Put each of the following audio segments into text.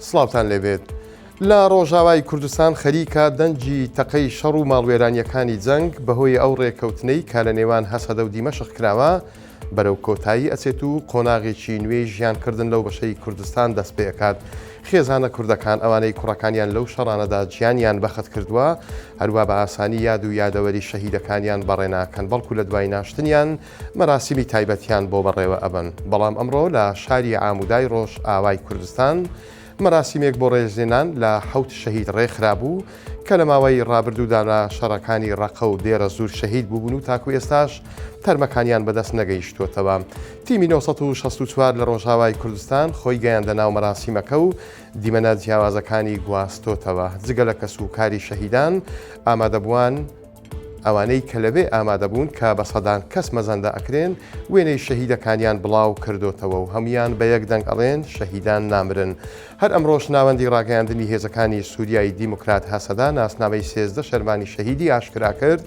سڵاوتان لێبێت. لە ڕۆژاوای کوردستان خەریکە دەنگی تەقەی شەڕ و ماڵوێرانیەکانی جەنگ بەهۆی ئەو ڕێکەوتنەی کە لە نێوان هەسەدە و دیمەشق کراوە بەرەو کۆتایی ئەچێت و قۆناغێکی نوێی ژیانکردن لەو بەشەی کوردستان دەست پێ ئەکات. خێزانە کوردەکان ئەوانەی کوڕەکانیان لەو شەڕانەدا گیانیان بەخت کردووە هەروا بە ئاسانی یاد و یادەوەری شەهیدەکانیان بەڕێ ناکەن بەڵکو لە دوای ناشتنیان مەراسیمی تایبەتیان بۆ بەڕێوە ئەبەن. بەڵام ئەمڕۆ لە شاری عامودای ڕۆژئاوای کوردستان مەراسیمێک بۆ ڕێزلێنان لە حەوت شەهید ڕێکخرابوو کە لە ماوەی ڕابردوودا لە شەڕەکانی ڕەقە و دێرەزوور شەهید بووبوون و تاکو ئێستاش تەرمەکانیان بەدەست نەگەیشتووەتەوە. تیمی 964 لە ڕۆژاوای کوردستان خۆی گەیاندە ناو مەراسیمەکە و دیمەنە جیاوازەکانی گواستۆتەوە. جگە لە کەسوکاری شەهیدان، ئامادەبووان، ئەوانەی کە لەوێ ئامادەبوون کە بە سەدان کەس مەزەندە ئەکرێن، وێنەی شەهیدەکانیان بڵاو کردۆتەوە و هەموویان بە یەک دەنگ ئەڵێن شەهیدان نامرن. هەر ئەمڕۆش ناوەندی ڕاگەیاندنی هێزەکانی سوریای دیموکرات هەسەدە ناسنامەی 13 شەرڤانی شەهیدی ئاشکرا کرد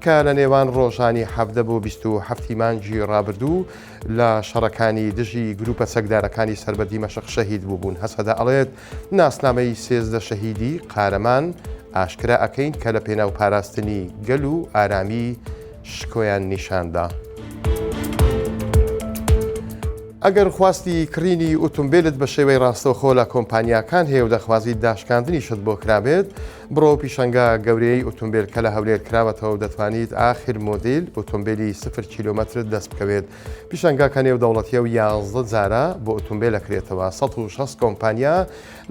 کە لە نێوان ڕۆژانی 17 بۆ 27 مانگی ڕابردوو لە شەڕەکانی دژی گروپە چەکدارەکانی سەر بە دیمەشق شەهید بووبوون. هەسەدە ئەڵێت ناسنامەی 13 شەهیدی قارەمان ئاشکرا ئەکەین کە لە پێناو پاراستنی گەل و ئارامی شکۆیان نیشاندا. ئەگەر خواستی کڕینی ئوتومبێلت بە شێوەی ڕاستەوخۆ لە کۆمپانیاکان هەیە و دەخوازیت داشکاندنیشت بۆ کرابێت، بڕۆ پیشەنگا گەورەیەی ئوتومبێل کە لە هەولێر کراوەتەوە و دەتوانیت ئاخر مۆدیل ئوتومبێلی سفر کیلۆمەترت دەست بکەوێت. پیشانگاکە نێودەوڵەتیە و 11 جارە بۆ ئوتومبێل ئەکرێتەوە. 160 کۆمپانیا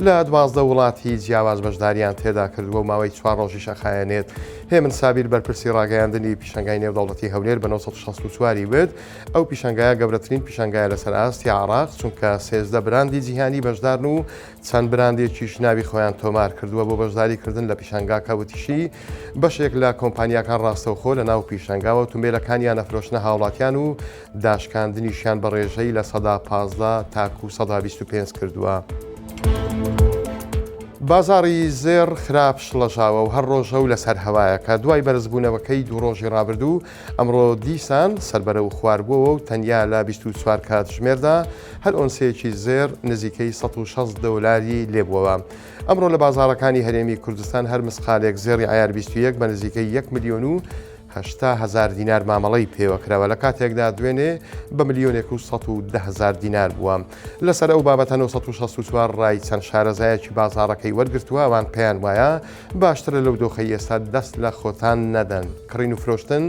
لە 12 وڵاتی جیاواز بەشداریان تێدا کردووە و ماوەی چوار ڕۆژیش ئەخایەنێت. هێمن سابیر بەرپرسی ڕاگەیاندنی پیشانگای نێودەوڵەتی هەولێر بە 964 ی وت، ئەو پیشانگایە گەورەترین پیشانگایە لەسەر ئاستی عێراق، چونکە 13 براندی جیهانی بەشدارن و چەند براندێکیش ناوی خۆیان تۆمار کردووە بۆ بەشداری کردن لە پیشانگاکە، وتیشی، بەشێک لە کۆمپانیاکان ڕاستەوخۆ لە ناو پیشانگاوە ئوتومبێلەکانیان ئەفرۆشنە هاوڵاتیان و داشکاندنیشیان بە ڕێژەی 15% تاکو 25% کردووە. بازاڕی زێڕ خراپ شڵەژاوە و هەر ڕۆژە و لەسەر هەوایەکە، دوای بەرزبوونەوەکەی دوو ڕۆژی ڕابردوو، ئەمڕۆ دیسان سەربەرەو خواربووەوە و تەنیا لە 24 کاتژمێردا هەر ئۆنسەیەکی زێڕ نزیکەی 160 دۆلاری لێبووەوە. ئەمڕۆ لە بازاڕەکانی هەرێمی کوردستان هەر مسقالێک زێڕی عەیار 21 بە نزیکەی 1 ملیۆن و 80 هەزار دینار مامەڵەی پێوەکراوە لە کاتێکدا دوێنێ بە ملیۆنێک و 110 هەزار دینار بووە. لەسەر ئەو بابەتە 964 ڕای چەند شارەزایەکی بازاڕەکەی وەرگرتووە ئەوان پێیان وایە باشترە لەو دۆخەی ئێستا دەست لە خۆتان نەدەن، کڕین و فرۆشتن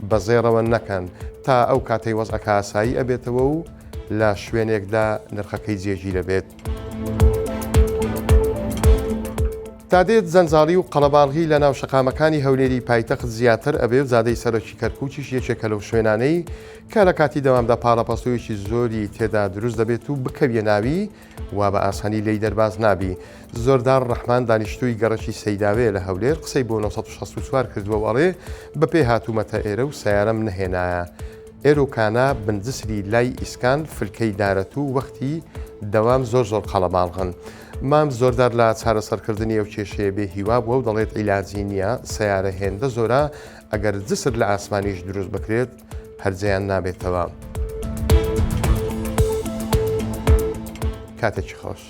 بە زێڕەوە نەکەن تا ئەو کاتەی وەزعەکە ئاسایی ئەبێتەوە و لە شوێنێکدا نرخەکەی جێگیر ئەبێت. تا دێت جەنجاڵی و قەڵەباڵغی لە ناو شەقامەکانی هەولێری پایتەخت زیاتر ئەبێ و جادەی سەرەکی کەرکووکیش یەکێکە لەو شوێنانەی کە لە کاتی دەوامدا پاڵەپەستۆیەکی زۆری تێدا دروست دەبێت و بکەویە ناوی وا بە ئاسانی لێی دەرباز نابی. زۆردار ڕەحمان دانیشتووی گەڕەکی سەیداوێ لە هەولێر قسەی بۆ 964 کردووە و ئەڵێ بە پێ هاتوومەتە ئێرە و سەیارەم نەهێنایە. ئێرۆکانە بن جسری لای ئیسکان فلکەی دارەتوو وەختی دەوام زۆر زۆر قەڵەباڵغن. مام زۆردار لە چارەسەرکردنی ئەو کێشەیە بێ هیوا بووە و دەڵێت عیلاجی نییە، سەیارە هێندە زۆرە ئەگەر جسر لە ئاسمانیش دروست بکرێت هەر جێیان نابێتەوە. کاتێکی خۆش.